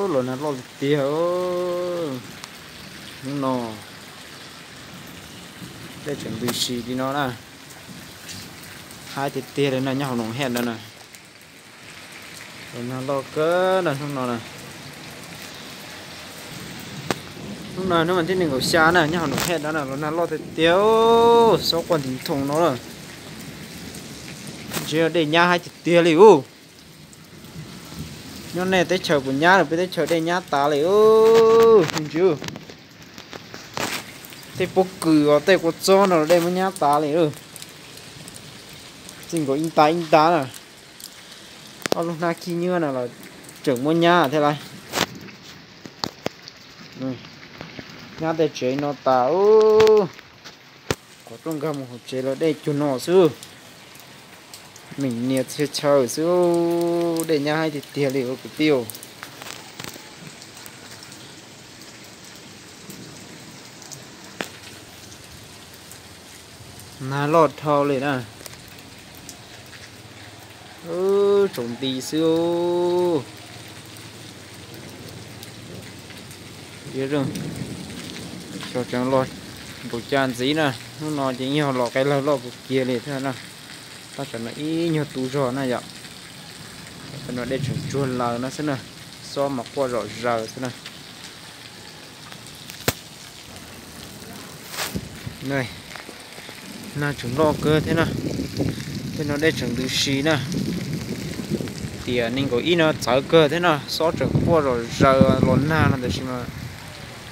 Los nag loj tiag tiag. Hnub no dej tseem ntws si li no na. Haib tiag tiag li na, nyob hauv Noom Hej no na. Los nag loj kawg na hnub no na. Hnub no hnub vas thib nees nkaum xya na, nyob hauv Noom Hej no na, los nag loj tiag tiag, xob quaj nti nthoos no na. Ntsia dej nyab haib tiag tiag li ub. Nyob nej teb chaws puas nyab los peb teb chaws dej nyab tas li ub. Ntsia, tej pob kws os, tej kua txob no los dej muab nyab tas li. Txij nkaus ib nta ib nta na, ob lub hnab khib nyiab no los tseem muab nyab thiab lauj. Nyab tej tsev no tas ub. Qhov rooj nkag mus hauv tsev los dej cuag no xwb. Meem nias txhia chaw xwb, dej nyab haib tiag tiag li ua kwv tij. Nag loj dhau li na. Tsaus nti xwb. Xyov tseem los npaum cas ntxiv na, hnub no ces yog los qe lawg loj kawg kiag li thiab na. Tab sis no ib nyuag tu zog na yom. Tam no dej tseem tsuag laws no xwb na, xob mas quaj zom zaws xwb na. Nag tseem loj kawg thiab na, tej no dej tseem ntws si na. Tiam nees nkaum ib no txawv kawg thiab na, xob tseem quaj zom zaws los nag no tab sis mas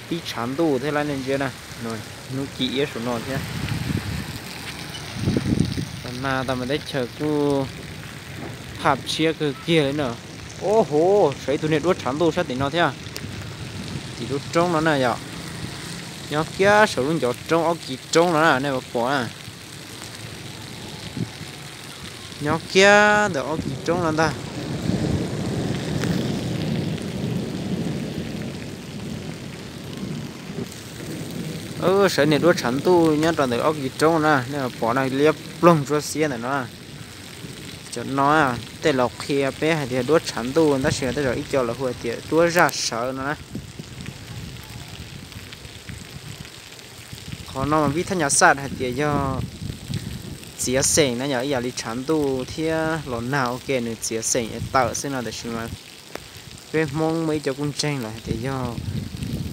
pib tshav ntuj thiab lawm nej ntsia na. Hnub ci iab saum no thiab. Los nag tau mas teb chaws kuj phaj tshiab kawg kiag li na. Ob hov, sawv ib tug niag duab tshav ntuj sab tim no thiab. Tim lub roob no na yom. Nyob kiag saum lub ncov roob ob kis roob no na nej puas pom na. Nyob kiag ntawm ob kis roob no ntag. Sawv niag duab tshav ntuj nyob rau ntawm ob kis roob na nej pom na, liab ploog ntsuab xiab ntawm no. Cov no tej laus qhia peb hais tias duab tshav ntuj tab sis tej zaum ib co lawv hu hais tias duab zaj sawv no na. Qhov no mas vib thab nyas xaj hais tias yog txiav xeem na yom, ib yam li tshav ntuj thiab los nag ua ke nws txiav xeem tawm xwb no tab sis mas peb Hmoob muaj ib co kuj ntseeg lawm hais tias yog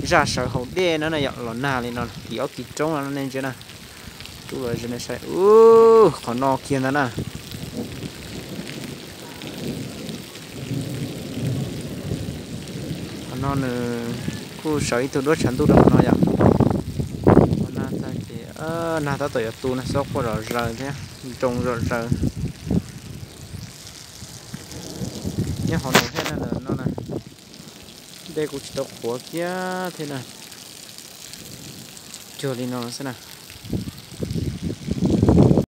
zaj sawv haus dej no na yom, los nag li no tim ob kis roob no nej ntsia na. Tub los saib, qhov no kiag ntag na. Qhov no nws kuj sawv ib tug duab tshav ntuj rau qhov no yom. Qhov nag tag ces nag tab tom yuav tu na, xob quaj zom zaws thiab nroo zom zaws. Nyob hauv no thiab na, no na, dej kuj tsis tau qhuav kiag thiab na. Cuag li no xwb na.